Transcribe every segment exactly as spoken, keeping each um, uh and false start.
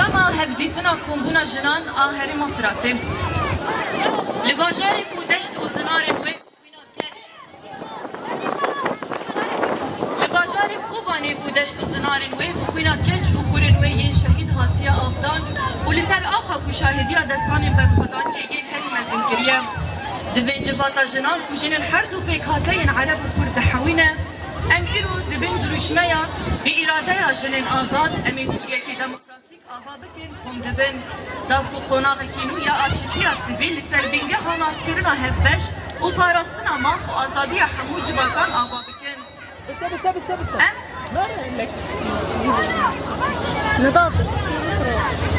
Dema hevdîtina Kombûna Jinan a Herêma Firatê. Li bajarê ku deşt û zinarên wê bûbûna keç, li bajarê Kobanê ku deşt û zinarên wê bûbûna keç û kurên wê yên şehîd hatiye avdan û li ser axa ku şahediya destanên berxwedaniyê yên herî mezin kiriye. Di vê civata jinan ku jinên her du pêkhate yên Ereb û Kurd dihewîne, em îro di bin dirûşmeya bi îradeya jinên azad, em ê Sûriyekî demokratîk ava bikin, kom dibin, da ku qonaxekî nû ya aşîtiya sivîl li ser bingeha naskirina hevbeş û parastina maf û azadiya hemû civakan ava bikin. Bise, bise, bise, bise. Em Ver, lek, sizi, sizi. Nida, bise.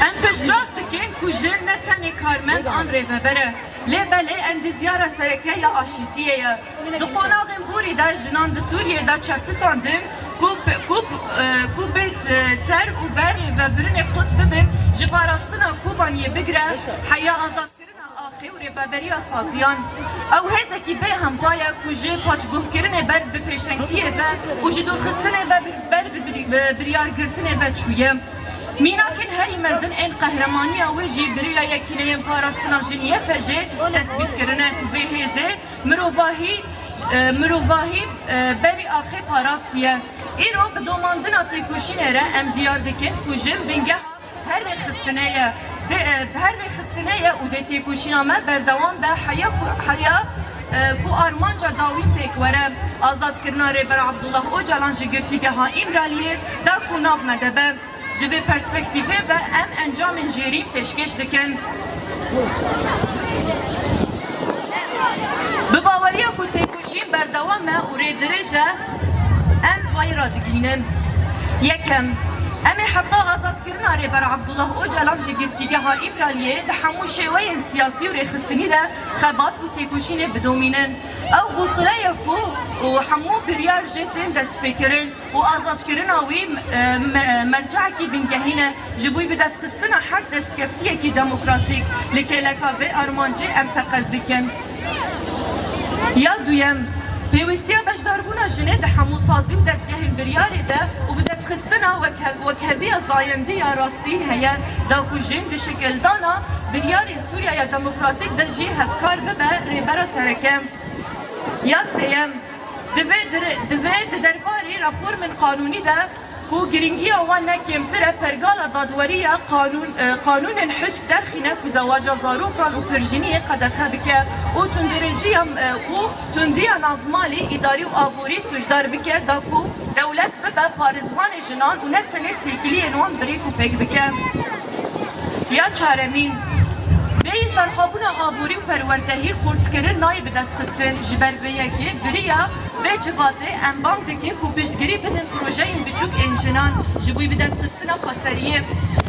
Em piştrast dikin ku jin ne tenê karmend an rêveber e, lê belê endîzyara sereke ya aşîtiyê ye. Di qonaxên borî de jinan di Sûriyê de çepisandin ku, ku, e, ku bê, e, ser û berê vebirinê qut bibin, ji parastina Kobaniyê bigire heya azadkirina axê û rêveberiya saziyan. Ew hêzekî bêhempa ye ku ji paşguhkirinê ber bi pêşengtiyê ve û ji dûrxistinê ve ber bi, bi, bi biryargirtinê ve çûye. Mînakên herî mezin ên qehremaniya wê jî bi rêya Yekîneyên Parastina Jin, Y P J, tesbît kirine ku vê hêzê mirovahî, e, mirovahî, e, berî axê parastiye. Îro bi domandina têkoşînê re em diyar dikin ku jin bingeha her rêxistinê ye. Dê, e, her rêxistinê ye û dê têkoşîna me berdewam be heya ku, heya, e, ku armanca dawî pêk were. Azadkirina Rêber Abdullah Ocalan ji girtîgeha Îmraliyê da ku nav me de be. Ji vê perspektîfê ve em encamên jêrîn pêşkêş dikin. Bi baweriya ku têkoşîn berdewam e û rê dirêj e, em vayî radigihînin. Yekem, em ê heta azadkirina Rêber Abdullah Ocalan ji girtîgeha Îmraliyê di hemû şêweyên siyasî û rêxistinî de xebat û têkoşînê bidomînin. Ew bûsile ye ku û hemû biryar jê tên destpêkirin. û azadkirina wî, e, me-, merceekî bingehîn e. Ji bo bidestxistina her destkeftiyekî demokratîk li kêleka vê armancê em teqez dikin. Ya duyem, pêwîstiya beşdarbûna jinê di hemû sazî û dezgehên biryarê de û bidestxistina wekhev-, wekheviya zayendî ya rastîn heye, da ku jin di şikildana biryarên Sûriyeya Demokratîk de jî hevkar bibe rêbera sereke. Ya sêyem, Divê dire-, divê di derbarê reformên qanûnî de ku girîngiya wan ne kêmtir e, pergala dadwerî ya qanûn, e, qanûnên hişk derxîne ku zewaca zarokan û pirjiniyê qedexe bike û tunddirêjiya, e, û tundiya navmalî, îdarî û aborî sûcdar bike, da ku dewlet bibe parêzvanê jinan û ne tenê têkiliyên wan bi rêk û pêk bike. Ya çaremîn, bêyî serxwebûna aborî û perwerdehî xurtkirin nayê bidestxistin. Ji ber vê yekê bi riya vê civatê em bang dikin ku piştgirî bidin projeyên biçûk ên jinan ji bo bidestxistina xweseriyê.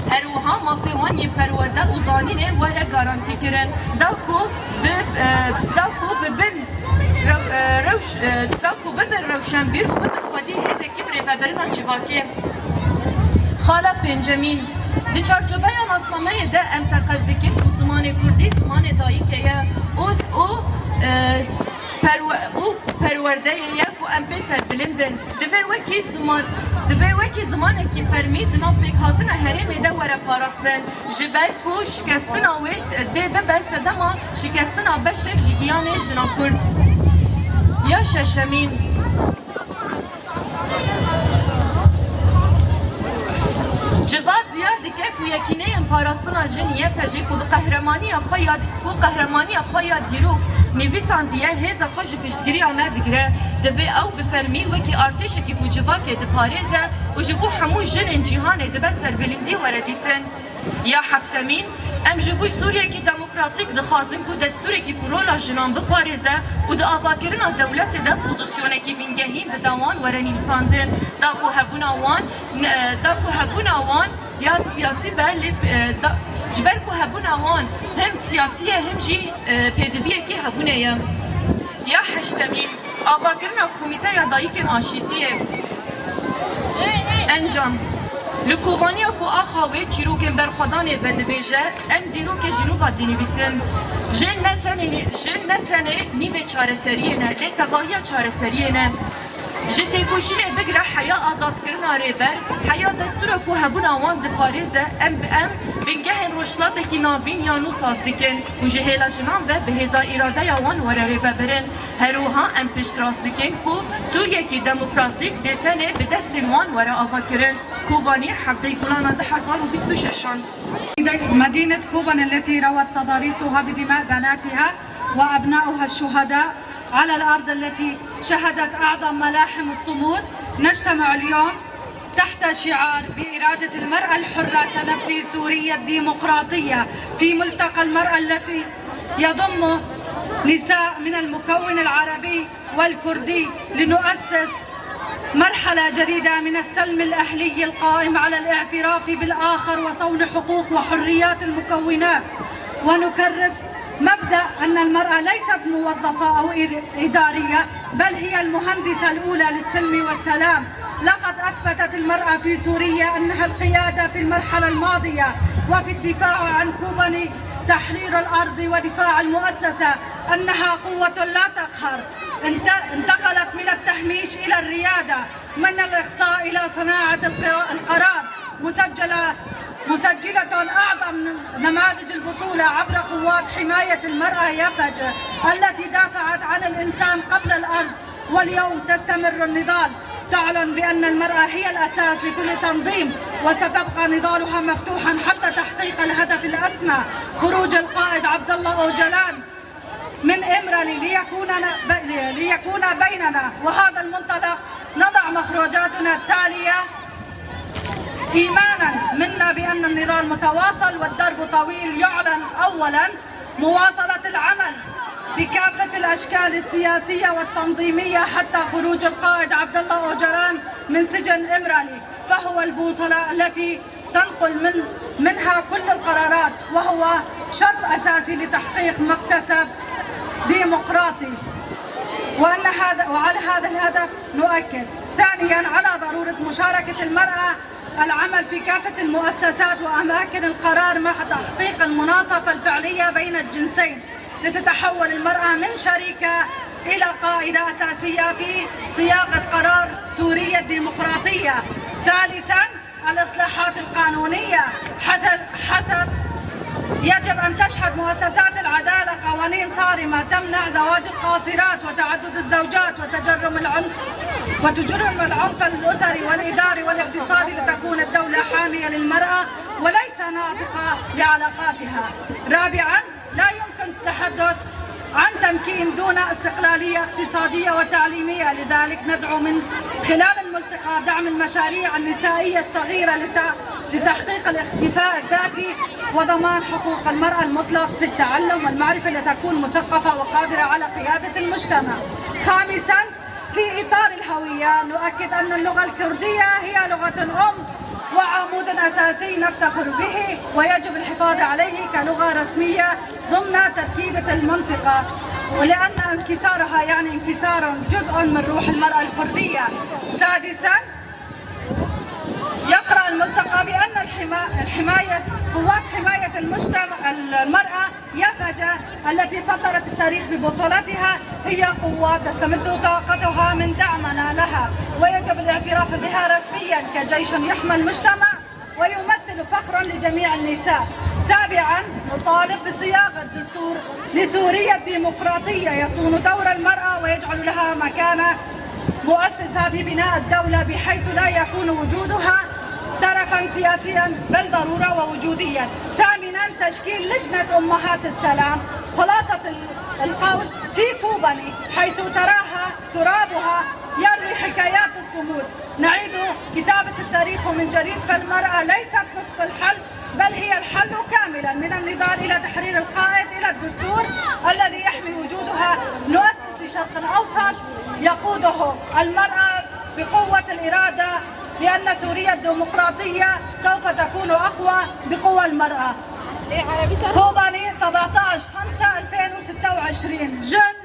Her wiha mafê wan yên perwerde û zanînê were garantîkirin. Da ku bi, e, da ku bi bin rew-, e, rewş-, e, da ku bibin rewşenbîr û bibin xwedî hêzekî bi rêvebirina civakê. Xala pêncemîn, di çarçoveya nasnameyê de em teqez dikin ku zimanê kurdî zimanê dayikê ye û, û, e, perwe-, û perwerdeyê ye ku em pê serbilind in. Divê wekî ziman, divê wekî zimanekî fermî di nav pêkhatina herêmê de were parastin. Ji ber ku şikestina wê dê bibe sedema şikestina beşek ji giyanê jina Kurd. Ya şeşemîn. Civat diyar dike ku Yekîneyên Parastina Jin, Y P J, ku bi qehremaniya xwe ya, ku qehremaniya xwe ya dîrok nivîsandiye, hêza xwe ji piştgiriya me digire. Divê ew bi fermî wekî artêşekî ku civakê diparêze û ji bo hemû jinên cîhanê dibe serbilindî were dîtin. Ya heftemîn, em ji bo Sûriyekî demokratîk dixwazin ku destûrekî ku rola jinan biparêze û di avakirina dewletê de pozîsyonekî bingehîn bide wan were nivîsandin, da ku hebûna wan, ne, da ku hebûna wan ya siyasî be, lê, e, da, ji ber ku hebûna wan hem siyasî ye hem jî, e, pêdiviyekî hebûnê ye. Ya heştemîn, avakirina Komîteya Dayikên Aşîtiyê. Encam, li kovaniya ku axa wê çîrokên berxwedanê vedibêje, em dîrokê ji nû ve dinivîsin. Jin ne tenê, jin ne tenê nîvê çareseriyê ne, lê tevahiya çareseriyê ne. Ji têkoşînê bigire heya azadkirina rêber, heya destûra ku hebûna wan diparêze, em bi em bingehên Rojhilatekî Navîn ya nû saz dikin û ji hêla jinan ve bi hêza îradeya wan were rêvebirin. Her wiha em piştrast dikin ku Sûriyekî demokratîk dê tenê bi destên wan were avakirin. Kobanî, heftê Gulana du hezar û bîst û şeşan. مدينة كوباني التي روت تضاريسها بدماء بناتها وأبناؤها الشهداء على الأرض التي شهدت أعظم ملاحم الصمود، نجتمع اليوم تحت شعار بإرادة المرأة الحرة سنبني سوريا الديمقراطية في ملتقى المرأة التي يضم نساء من المكون العربي والكردي لنؤسس مرحلة جديدة من السلم الأهلي القائم على الاعتراف بالآخر وصون حقوق وحريات المكونات، ونكرس مبدأ أن المرأة ليست موظفة أو إد-، إدارية، بل هي المهندسة الأولى للسلم والسلام. لقد أثبتت المرأة في سوريا أنها القيادة في المرحلة الماضية وفي الدفاع عن كوباني، تحرير الأرض ودفاع المؤسسة، أنها قوة لا تقهر. انت-، انتقلت من التهميش إلى الريادة، من الإقصاء إلى صناعة القرا-، القرار، مسجلة، مسجلة أعظم نماذج البطولة عبر قوات حماية المرأة يابجة، التي دافعت عن الإنسان قبل الأرض، واليوم تستمر النضال، تعلن بأن المرأة هي الأساس لكل تنظيم، وستبقى نضالها مفتوحا حتى تحقيق الهدف الأسمى، خروج القائد عبد الله أوجلان من إمرالي ليكون ب-، ليكون بيننا. وهذا المنطلق نضع مخرجاتنا التالية إيمانا منا بأن النضال متواصل والدرب طويل. يعلن أولا مواصلة العمل بكافة الأشكال السياسية والتنظيمية حتى خروج القائد عبد الله أوجلان من سجن إمرالي، فهو البوصلة التي تنقل من، منها كل القرارات، وهو شرط أساسي لتحقيق مكتسب ديمقراطي. وأن هذا، وعلى هذا الهدف نؤكد. ثانيا، على ضرورة مشاركة المرأة العمل في كافة المؤسسات وأماكن القرار مع تحقيق المناصفة الفعلية بين الجنسين، لتتحول المرأة من شريكة إلى قائدة أساسية في صياغة قرار سوريا الديمقراطية. ثالثا، الإصلاحات القانونية حسب، حسب يجب أن تشهد مؤسسات العدالة قوانين صارمة تمنع زواج القاصرات وتعدد الزوجات وتجرم العنف، وتجرم العنف الأسري والإداري والاقتصادي، لتكون الدولة حامية للمرأة وليس ناطقة لعلاقاتها. رابعا، لا يمكن التحدث عن تمكين دون استقلالية اقتصادية وتعليمية، لذلك ندعو من خلال الملتقى دعم المشاريع النسائية الصغيرة لت-، لتحقيق الاكتفاء الذاتي وضمان حقوق المرأة المطلق في التعلم والمعرفة لتكون مثقفة وقادرة على قيادة المجتمع. خامسا، في إطار الهوية، نؤكد أن اللغة الكردية هي لغة أم وعمود أساسي نفتخر به، ويجب الحفاظ عليه كلغة رسمية ضمن تركيبة المنطقة، ولأن انكسارها يعني انكسار جزء من روح المرأة الكردية. سادسا، يقرأ الملتقى بأن الحما-، الحماية، قوات حماية المجتمع، المرأة يابجة التي سطرت التاريخ ببطولتها هي قوة تستمد طاقتها من دعمنا لها، ويجب الاعتراف بها رسميا كجيش يحمي المجتمع ويمثل فخرا لجميع النساء. سابعا، نطالب بصياغة دستور لسوريا الديمقراطية يصون دور المرأة ويجعل لها مكانة مؤسسة في بناء الدولة، بحيث لا يكون وجودها ترفا سياسيا، بل ضرورة ووجوديا. ثامنا، تشكيل لجنة أمهات السلام، خلاصة ال-، القول في كوباني، حيث تراها ترابها يروي حكايات الصمود. نعيد كتابة التاريخ من جديد، فالمرأة ليست نصف الحل، بل هي الحل كاملا، من النضال إلى تحرير القائد إلى الدستور الذي يحمي وجودها. نؤسس لشرق أوسط يقوده المرأة بقوة الإرادة، لأن سوريا الديمقراطية سوف تكون أقوى بقوى المرأة. كوباني، سبعتاش خمسة ألفين وستة وعشرين. جن